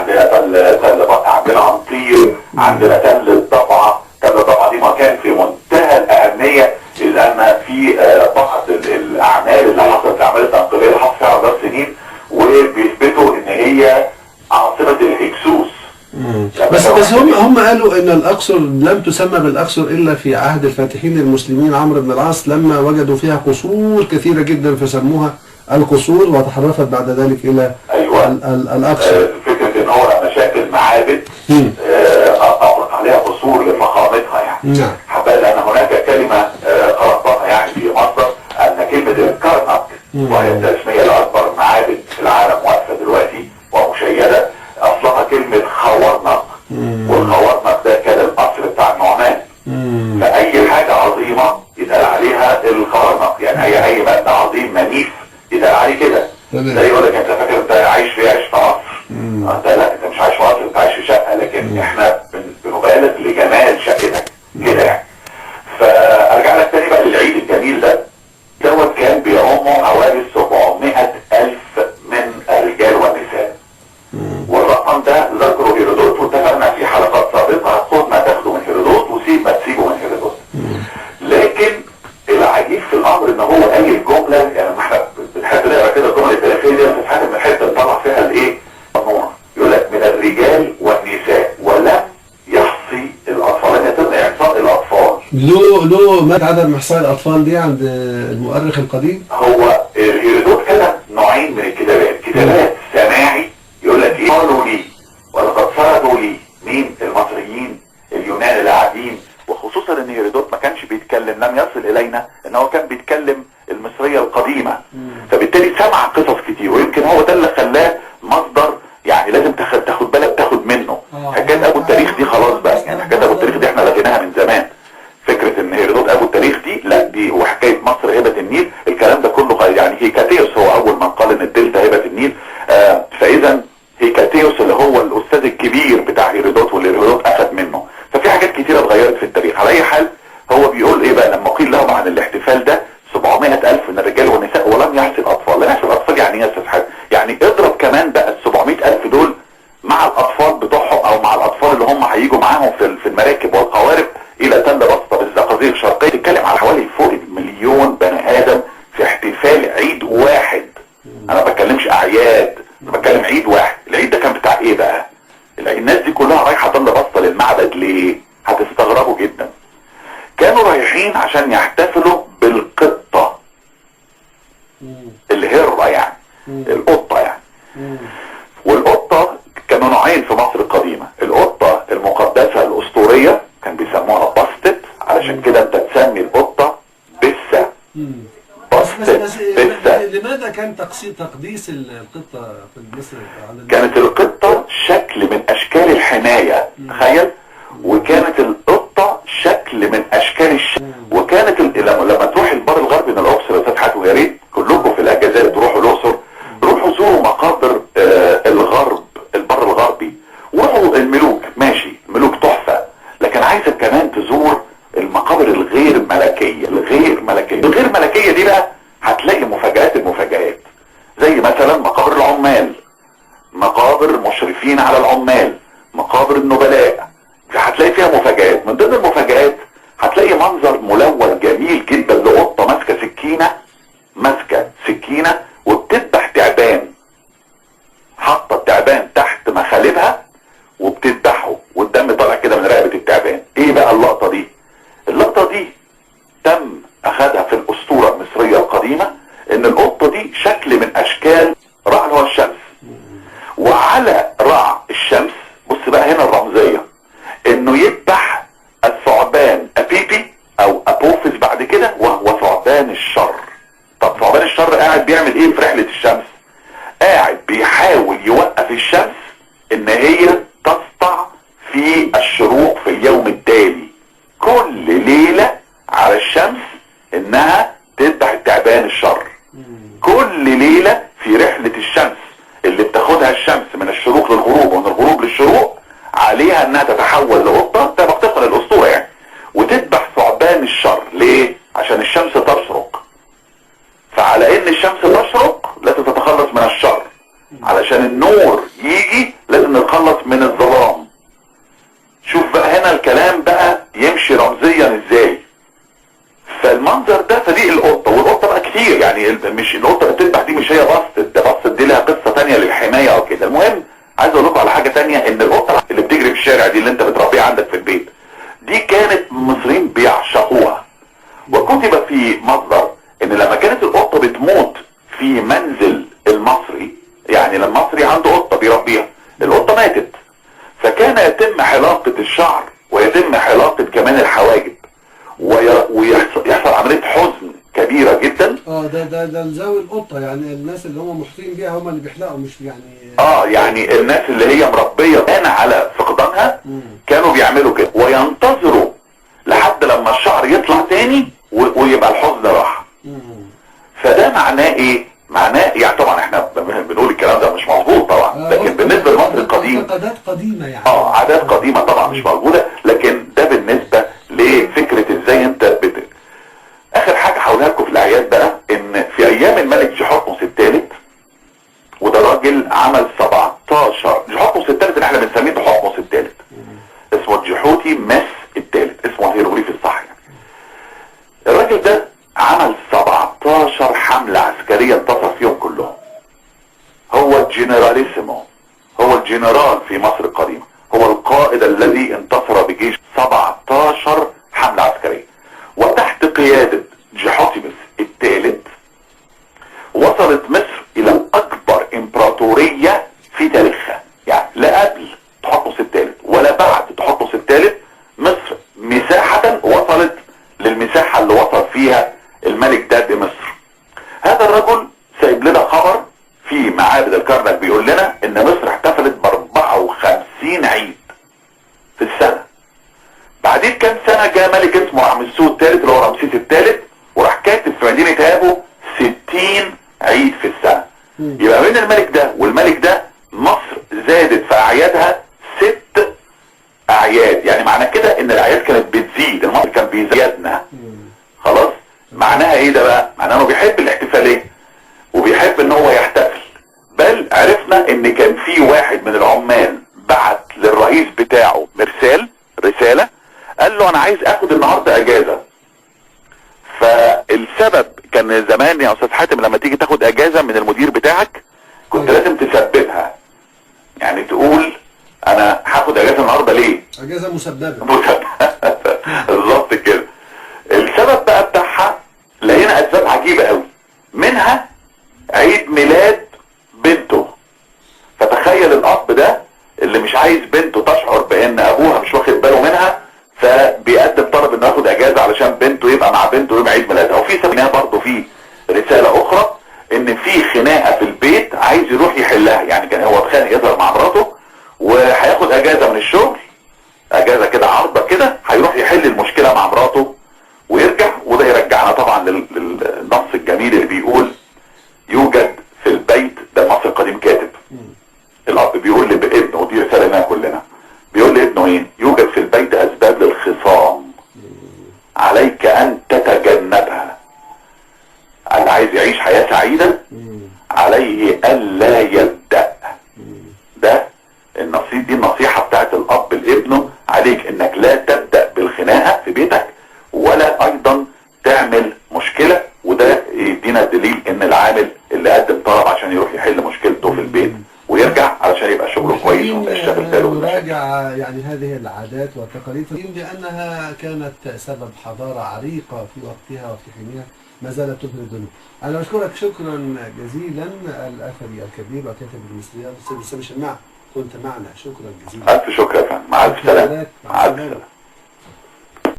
عندنا تل عندنا عنطير، عندنا تل الضبعه. تل الضبعه دي مكان في منتهى الاهميه، لان في بعض الاعمال اللي حصلت، الاعمال التنقيبيه اللي حصلت على مدار سنين، وبيثبتوا ان هي عاصمة الهكسوس. بس هم قالوا ان الاقصر لم تسمى بالاقصر الا في عهد الفاتحين المسلمين عمرو بن العاص، لما وجدوا فيها قصور كثيرة جدا فسموها القصور، وتحرفت بعد ذلك الى الاقصر. فكرة ان هو لما شاف المعابد اطلق عليها قصور لفخامتها يعني. نعم. حتى لان هناك كلمة قراتها يعني في مصدر، ان كلمة الكرنك وهي التسمية لاكبر معابد في العالم واقفة دلوقتي ومشيده، اصلها كلمة خورنق، والخورنق ده كان القصر بتاع النعمان. فاي حاجة عظيمة يتقال عليها الخورنق، يعني اي مبنى عظيم منيف يتقال عليه كده. ده يقول لك انت فاكر انت عايش في مصر؟ انت لا، انت مش عايش في مصر، انت عايش في شقه، لكن احنا بنبالغ لجمال شقتك كده يعني. فارجع لك تاني بقى للعيد الجميل ده دوت، كان بيعمه حوالي 700,000 من الرجال والنساء، والرقم ده ذكره هيرودوت، واتفقنا في حلقات سابقه خد ما تاخده من هيرودوت وسيب ما تسيبه من هيرودوت. لكن العجيب في الامر ان هو قال الجملة، يعني ما احنا بنحب نقرا كده الجمل التاريخية دي، بس حاجة بنحب نطلع فيها الايه؟ النور. يقول لك من الرجال والنساء ولم يحصي الاطفال، لم يتم احصاء الاطفال. له ما عدم احصاء الاطفال دي عند المؤرخ القديم؟ هو هيرودوت كتب نوعين من الكتابات، كتابات سماعي يقول لك ايه؟ قالوا لي ولقد سردوا لي، مين؟ المصريين اليونان اللي قاعدين، وخصوصا ان هيرودوت ما كانش بيتكلم، لم يصل الينا ان هو كان بيتكلم المصرية القديمة، فبالتالي سمع قصص كتير، ويمكن هو ده اللي خلاه مصدر يعني لازم تاخد بالك تاخد منه. حكاية ابو التاريخ دي خلاص بقى، يعني حكاية ابو التاريخ دي احنا لغيناها من زمان. فكرة ان هيرودوت ابو التاريخ دي لا، دي وحكاية مصر هبه النيل، الكلام ده كله يعني هيكاتيوس هو اول من قال ان الدلتا هبه النيل. فاذا هيكاتيوس اللي هو الاستاذ الكبير بتاع هيرودوت واللي هيرودوت اخذ منه، ففي حاجات كتيرة اتغيرت في التاريخ. على اي حال هو بيقول ايه بقى لما قيل لهم عن الاحتفال ده 700,000 من الرجال والنساء ولم يحصي الاطفال. لم يحصي الاطفال يعني ايه يا استاذ حاج؟ يعني اضرب كمان بقى ال 700,000 دول مع الاطفال بتوعهم او مع الاطفال اللي هم هيجوا معاهم في المراكب والقوارب الى تل بسطه بالزقازيق الشرقية، تتكلم على حوالي فوق 1,000,000 بني ادم في احتفال عيد واحد. انا ما بتكلمش اعياد، انا بتكلم عيد واحد. العيد ده كان بتاع ايه بقى؟ الناس دي كلها رايحة تل بسطه للمعبد ليه؟ هتستغربوا جدا. كانوا رايحين عشان يحتفلوا بالقطه، الهرة يعني، القطة يعني. والقطه كانوا نوعين في مصر القديمة، القطة المقدسة الاسطورية كان بيسموها باستت، علشان كده انت تسمي القطة بسه. بس باستت بسه. لماذا كان تقديس القطة في مصر؟ كانت القطة شكل من اشكال الحماية، تخيل. وكانت القطة شكل من اشكال وكانت لما تروح البر الغربي من الاقصر يا استاذ حاتم، يا ريت كلكم في الاجازات تروحوا الاقصر، روحوا زوروا مقابر الغرب، البر الغربي، وروحوا الملوك، ماشي الملوك تحفة، لكن عايزك كمان تزور المقابر الغير ملكية. الغير ملكية، الغير ملكية دي بقى هتلاقي مفاجآت المفاجآت، زي مثلا مقابر العمال، مقابر مشرفين على العمال، مقابر النبلاء، هتلاقي فيها مفاجآت. من ضمن المفاجآت هتلاقي منظر ملون جميل جدا لقطة ماسكة سكينة، ماسكة سكينة وبتذبح تعبان، حاطة التعبان تحت مخالبها وبتذبحه والدم طالع كده من رقبة التعبان. ايه بقى اللقطة دي؟ اللقطة دي تم اخذها في الاسطورة المصرية القديمة، ان القطة دي شكل من اشكال رع اللي هو الشمس، وعلى رع الشمس بص بقى هنا الرمزية، انه يذبح الثعبان ابيبي او ابوفيس بعد كده، وهو ثعبان الشر. طب ثعبان الشر قاعد بيعمل ايه في رحلة الشمس؟ قاعد بيحاول يوقف الشمس ان هي تسطع في الشروق في اليوم التالي. كل ليلة على الشمس انها تذبح التعبان الشر. كل ليلة في رحلة الشمس اللي بتاخدها الشمس من الشروق للغروب ومن الغروب للشروق، عليها انها تتحول لقطة، ده طبقا للاسطورة يعني، وتذبح ثعبان الشر. ليه؟ عشان الشمس تشرق. فعلى ان الشمس تشرق لازم تتخلص من الشر، علشان النور يجي لازم نتخلص تتخلص من الظلام. شوف بقى هنا الكلام بقى يمشي رمزيا ازاي. فالمنظر ده فدي القطة، والقطه بقى كتير يعني، مش القطة اللي بتذبح دي مش هي باستت، ده باستت دي لها قصة تانية للحماية او كده. المهم عايز اقول لكم على حاجة تانية، ان القطة اللي بتجري في الشارع دي اللي انت بتربيها عندك في البيت دي كانت المصريين بيعشقوها. وكتب في مصدر ان لما كانت القطة بتموت في منزل المصري، يعني لما المصري عنده قطة بيربيها، القطة ماتت، فكان يتم حلاقه الشعر ويتم حلاقه كمان الحواجب، ويحصل عملية حزن كبيرة جدا. ده لذوي القطة، يعني الناس اللي هم محيطين بيها هم اللي بيحلقوا، مش يعني يعني الناس اللي هي مربيه كان على فقدانها كانوا بيعملوا كده، وينتظروا لحد لما الشعر يطلع تاني ويبقى الحزن راح. فده معناه ايه؟ معناه يعني طبعا احنا بنقول الكلام ده مش مظبوط طبعا، لكن بالنسبة لمصر القديم عادات قديمة يعني، عادات قديمة طبعا مش موجودة، لكن ده بالنسبة لفكرة ازاي انت اخر حاجة هقولها لكم في الاعياد بقى، ان في ايام الملك جحوتمس الثالث، وده راجل عمل 17 جحوتمس الثالث اللي احنا بنسميه تحتمس الثالث، اسمه جحوتي مس الثالث، اسمه الهيروغليفي الصح يعني. الراجل ده عمل 17 حملة عسكرية انتصر فيهم كلهم. هو الجنراليسيمو، هو الجنرال في مصر القديمة، هو القائد الذي انتصر بجيش 17 حملة عسكرية. وتحت قيادة جحوتمس الثالث وصلت مصر إلى أكبر إمبراطورية في تاريخها، يعني لا قبل تحتمس الثالث ولا بعد تحتمس الثالث مصر مساحة وصلت للمساحة اللي وصل فيها الملك ده بمصر. هذا الرجل سايب لنا خبر في معابد الكرنك بيقول لنا ان مصر احتفلت ب 54 عيد في السنة. بعدين كام سنة جاء ملك اسمه رمسيس الثالث اللي هو رمسيس الثالث، وراح كاتب في مدينة هابو 60 عيد في السنة. يبقى بين الملك ده والملك ده مصر زادت في اعيادها 6 اعياد، يعني معنى كده ان الاعياد كانت بتزيد، المصري كان بيزيدنا. خلاص، معناها ايه ده بقى؟ معناها انه بيحب الاحتفالية وبيحب ان هو يحتفل. بل عرفنا ان كان في واحد من العمال بعت للرئيس بتاعه مرسال رسالة قال له انا عايز اخد النهارده اجازة. فالسبب كان زمان يا استاذ حاتم لما تيجي تاخد اجازة من المدير بتاعك كنت لازم تسببها، يعني تقول انا هاخد اجازة النهارده ليه؟ اجازة مسببة. بالظبط كده. السبب بقى بتاعها لقينا اسباب عجيبة قوي، منها عيد ميلاد بنته. فتخيل الاب ده اللي مش عايز بنته تشعر بان ابوها مش واخد باله منها، فبيقدم طلب انه ياخد اجازه علشان بنته يبقى مع بنته يوم عيد ميلادها. وفي سبب برضه في رسالة اخرى ان في خناقه في البيت عايز يروح يحلها، يعني كان هو اتخانق يظهر مع مراته وهياخد اجازه من الشغل، اجازه كده عارضه كده، هيروح يحل المشكلة مع مراته ويرجع. وده يرجعنا طبعا للنص الجميل اللي بيقول يوجد في البيت، ده النص القديم كاتب، الاب بيقول لابنه، ودي رسالة لنا كلنا، بيقول لابنه ايه؟ يوجد في البيت اسباب للخصام عليك ان تتجنبها. اللي عايز يعيش حياة سعيدة عليه الا يبدا. ده النصيحة، دي النصيحة بتاعت الاب لابنه، عليك انك لا تبدا بالخناقه في بيتك ولا ايضا تعمل مشكلة. وده يدينا دليل ان العامل اللي قدم طلب عشان يروح يحل مشكلته في البيت ويرجع علشان يبقى شغله كويس وما يشتغل باله. نراجع يعني هذه العادات والتقاليد لانها كانت سبب حضارة عريقة في وقتها وفي حينها، ما زالت تبهر الدنيا. انا بشكرك شكرا جزيلا الاثري الكبير وكاتب المصريات الاستاذ وسام شماع، كنت معنا، شكرا جزيلا. الف شكر يا فندم، مع الف سلامه. مع الف سلامه.